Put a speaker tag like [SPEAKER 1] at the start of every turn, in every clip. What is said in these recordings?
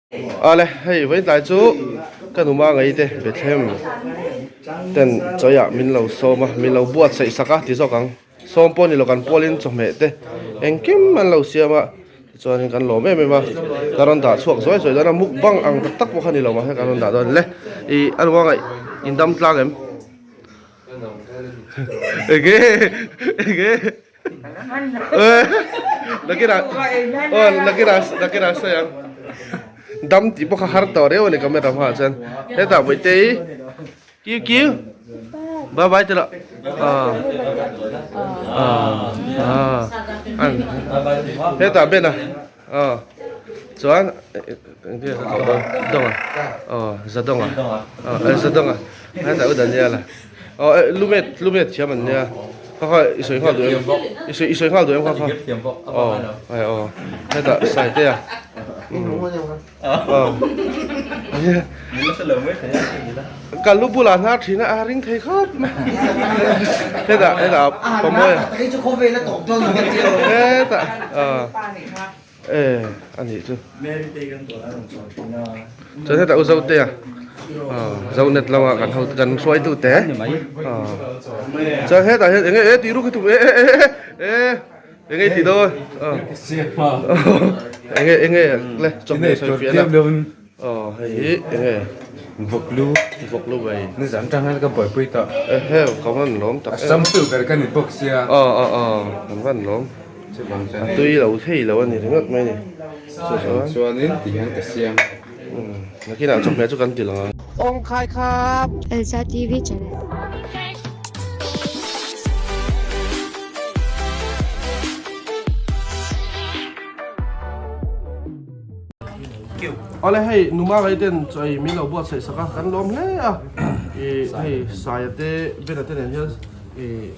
[SPEAKER 1] Ale hei vawitlai chu ka numa ngei te Bethlehem ten chawiah min lo sawm a min lo buatsaih sak a ti zawk ang sawm pawh a ni lo kan pualin chawhmeh te engkim an lo siam a tichuanin kan lawm em em a ka rawn dah chhuak zuai zuai dawn a mukbang ang tak tak pawh kha ni lo mahse kan rawn dah dawn le ih a numa ngaih in dam tlang em enge enge. Nakina sawi ang dam tih pawh kha har tawh reuh a ni camera hmaah chuan hetah Bawihtei kiu kiu bye bye tilo ah ah ah hetah Ben a ah chuan engtin nge ka koh dawn Dawnga aw Zadonga aw Zadonga hetah u Daniel-a. Aw eh lumet lumet thiam an nia kha kha i sawi nghal duh em i sawi i sawi nghal duh em kha kha aw ai aw hetah saite a aw ka lu bulah hnar thin a a ring thei khawp mai hetah hetah pawmawi a hetah aw E a nih chu chuan hetah u Zotea aw Zonet lama kan ho kan hruaitu te aw chuan hetah hian enge e tih ruk hi tum e e e e enge i tih dawn aw enge enge le chawhmeh sawi fiah na aw hei hi enge
[SPEAKER 2] Vawklu
[SPEAKER 1] vawklu bai
[SPEAKER 2] nizan tang hian ka buaipui tawh
[SPEAKER 1] e heu ka van lawm tak
[SPEAKER 2] em a sam tu ber ka ni bawk sia
[SPEAKER 1] aw aw aw kan van lawm. A tui lo thei lo a ni ringawt mai a ni.
[SPEAKER 2] Chuan chuanin ti hian ka siam.
[SPEAKER 1] Nakinah chawhmeh chu kan ti lang ang.
[SPEAKER 3] Awng khai khap.
[SPEAKER 4] Elsa TV channel.
[SPEAKER 1] Awle hei numa ngai ten chaw ei min lo buatsaih sak a kan lawm hle a ih hei Saia te Bena te nen hian ih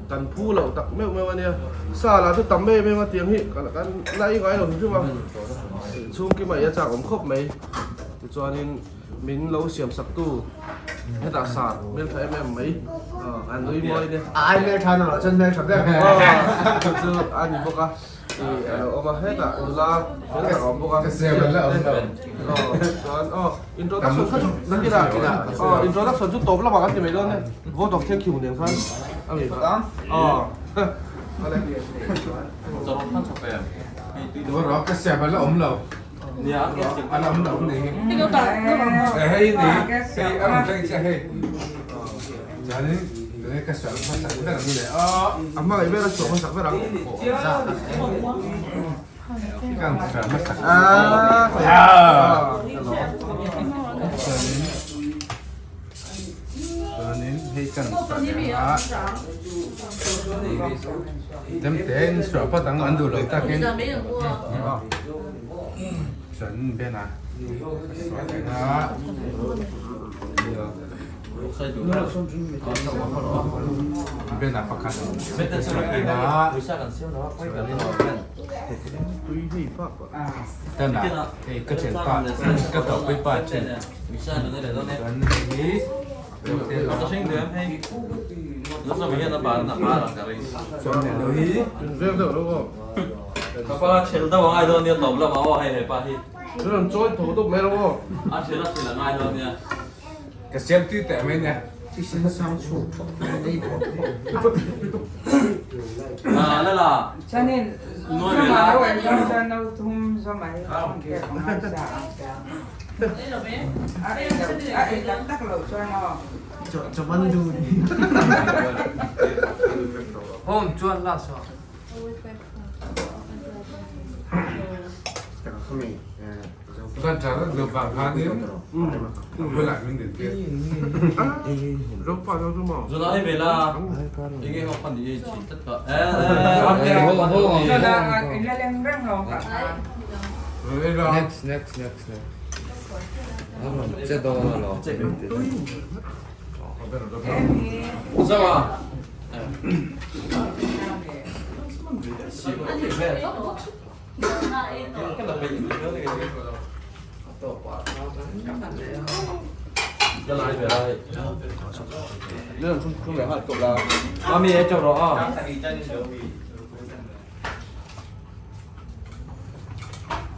[SPEAKER 1] Kan phu loh tak meuh meuh a nia. Sa lah chu tam em em a tiang hi kan kan la ei ngai lo hrim hrim a. Chhungkima ei a chak awm khawp mai. Tichuanin min lo siam sak tu hetah sa hmeltha em em mai an nui mawi te.
[SPEAKER 3] A ai hmeltha na loh chuan hmeltha ber.
[SPEAKER 1] Aw chu a ni bawk a. Ih a lo awm a hetah nula fel tak a awm bawk a.
[SPEAKER 2] Ka siam an la awm lo.
[SPEAKER 1] Aw chuan aw introduction kha chu nakinah aw introduction chu tawp lamah kan ti mai dawn e. Vote of thank you nen khan a mi kha aw ale.
[SPEAKER 2] Ka siam an la awm lo. A la awm lo ni. Hei ni hei a rawn thleng chiah hei. Chuanin tunge ka sual hmasak ber ang le aw.
[SPEAKER 1] A hmangaih ber a sual hmasak ber ang.
[SPEAKER 2] Kan sual hmasak. Chuanin hei kan sual leh ang a. Chemte in sual phawt ang an duh lo takin. Chuan Ben a sual leh ang a. Ben a pakhat sual leh ang a. Tan ah hei ka thianpa ka tawhpui pa thin chuan hei hi Ka siam tui teh mai nia. Kan ṭha rat lo vang khanin a bulah min din tir.
[SPEAKER 5] Next next next next. Che dawn alawm.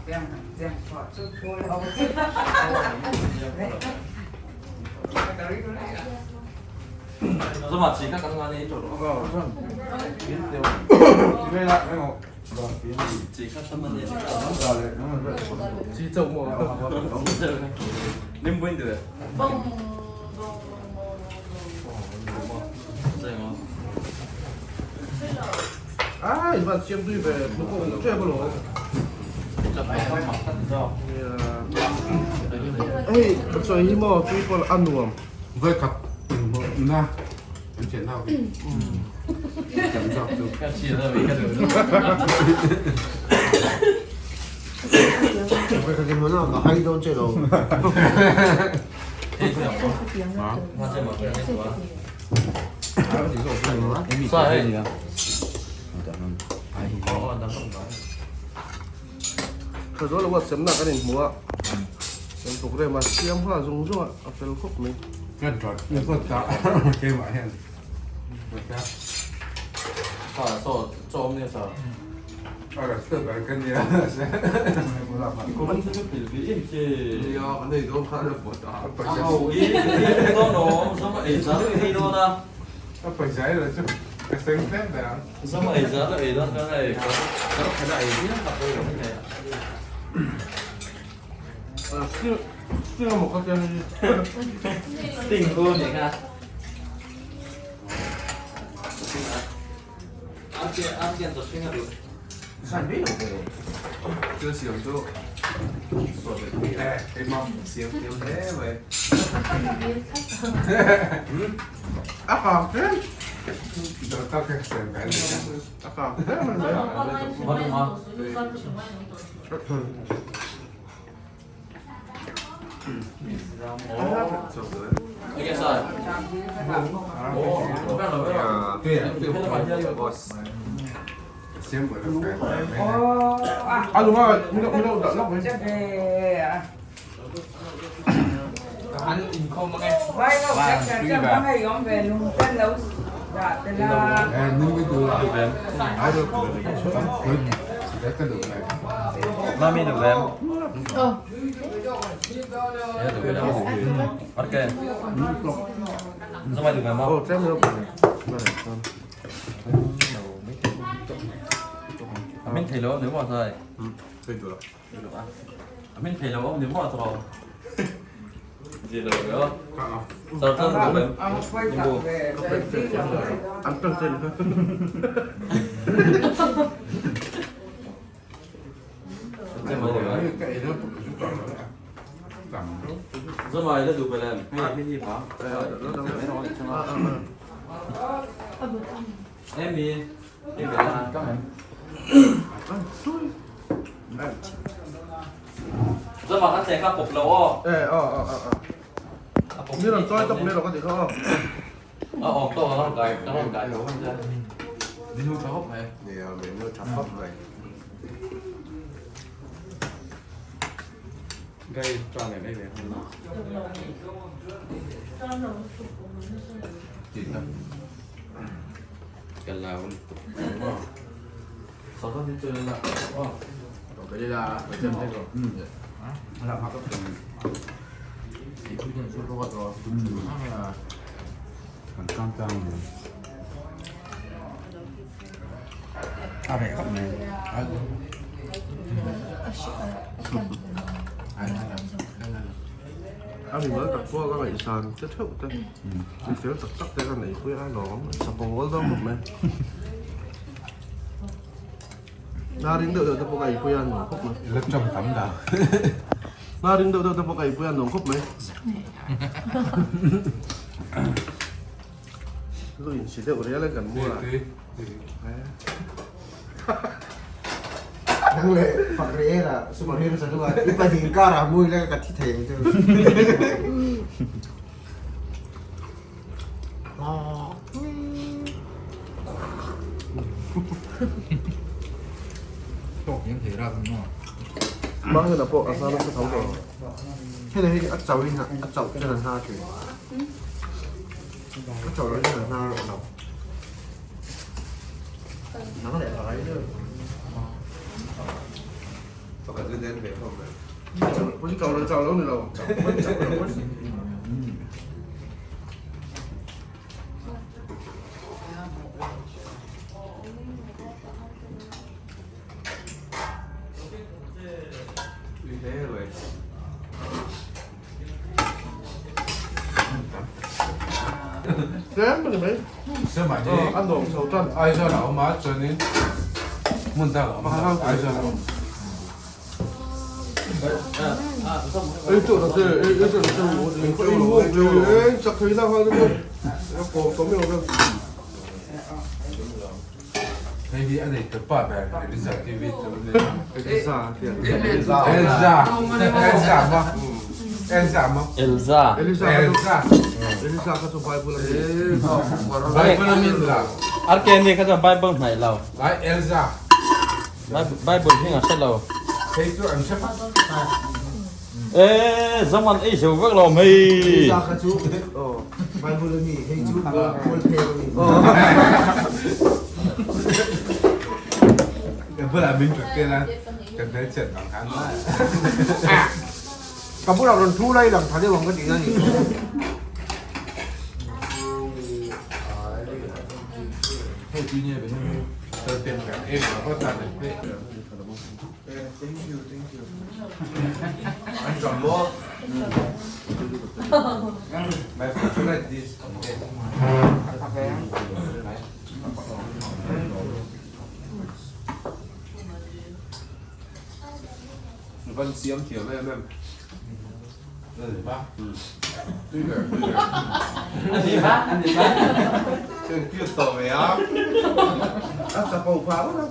[SPEAKER 1] A in van siam tui ve hmu pawh awm tep alawm. Hei chawi hi maw tui pawh a nuam.
[SPEAKER 2] Vawi khat inhmuhna an thian ho hi tam zawk chu.
[SPEAKER 3] Vawi khat inhmuhna ka hai dawn che lo.
[SPEAKER 1] Tha zual lo a semna kan inhmu a, kan programme a siam nghal zung zung a, a fel khawp mai.
[SPEAKER 2] Ka dawt ngawt a keimah hian.
[SPEAKER 1] A kang tlem. A kang tlem a ni mai. A lung a min lo dah lawk mai. Aw tlem deuh ka nei. An tel chen kha. Mi rawn chawi tawp mai rawh ka tih kha aw. A mi mal tak pawh ka ngaihsan che theuh te mi fel tak tak te ka nei pui a lawm chakawng awl dawn khawp mai. Na ring deuh deuh te pawh ka ei pui a nuam khawp mai.
[SPEAKER 2] La tawng tam da.
[SPEAKER 1] Na ring deuh deuh te pawh ka ei pui a nuam khawp mai. Lu in si deuh rial in kan mu a.
[SPEAKER 3] Nang leh fak rih e la superhero sa duh a i pahnih kar ah mu ila ka thi thei ang chu.
[SPEAKER 1] Mang hian a pawh a hna nasa tho tawh.
[SPEAKER 3] Hei hi a chauh in a chauh chuan a hna thin. A chauh loh chuan a hna rawh lo. Nang leh lai deuh.
[SPEAKER 2] Pakhat chu den ve khawp mai.
[SPEAKER 1] Chau lo chau lo ni lo. Tlem a ni mai. A nuam chho tan.
[SPEAKER 2] Aizawl a awm a chuanin hmun dang a awm lo Aizawl a awm.
[SPEAKER 1] Ei chu ta che ei chu ta che ei mu ei chak thei na kha chu kawm tawm emaw vel.
[SPEAKER 2] Hei hi a nei ta pa ber Elisa TV chu a ni.
[SPEAKER 1] Elisa tia.
[SPEAKER 2] Elsa. Elsa ma. Elsa ma.
[SPEAKER 5] Elsa.
[SPEAKER 1] Elisa
[SPEAKER 2] Elsa.
[SPEAKER 1] Elisa kha chu Bible a mi.
[SPEAKER 2] Bible a mi la.
[SPEAKER 5] Arke ni kha chu Bible hnaih lo.
[SPEAKER 2] Lai Elsa.
[SPEAKER 5] Bible hming a hre lo.
[SPEAKER 2] Hei chu an hre fat.
[SPEAKER 5] Ee zam an ei zo vek lo mai.
[SPEAKER 3] Elisa kha chu Bible a mi hei chu Paul phel a mi.
[SPEAKER 2] Ka bulah min ṭut tel a, ka hmelchhiat vang khan.
[SPEAKER 3] Ka bulah rawn thu lai lang tha deuh ang ka tih na ni.
[SPEAKER 2] Hei tui nge ve hei. Tel kan em a va tan em pe.
[SPEAKER 3] Thank you, thank you.
[SPEAKER 2] An ṭam maw? My food like this.
[SPEAKER 4] Van siam thiam em em.
[SPEAKER 2] Tui ber, tui ber.
[SPEAKER 5] A ni ba, a ni ba.
[SPEAKER 4] Chuan cute tawh ve a.
[SPEAKER 1] A chapo phah vek a.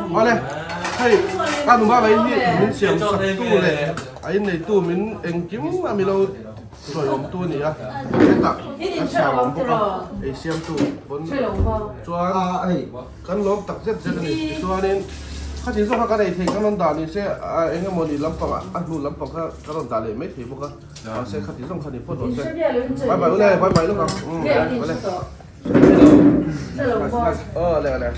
[SPEAKER 1] Awle, hei a numa mai hi min siam sak tu leh a inneitu min engkim a milo sawiawm tu a ni a, hetah a siamawm bawk a, ei siamtu pawn chuan kan lawm tak zet zet a ni. Tichuanin khati zawk kha kan ei thei kan rawn dah ni se eng emaw ni lampangah a hnu lampang kha kan rawn dah leh mai thei bawk a, mahse khati zawng kha ni phawt rawh se. Bye bye ule, bye bye lawk ang. Awle. Awle awle.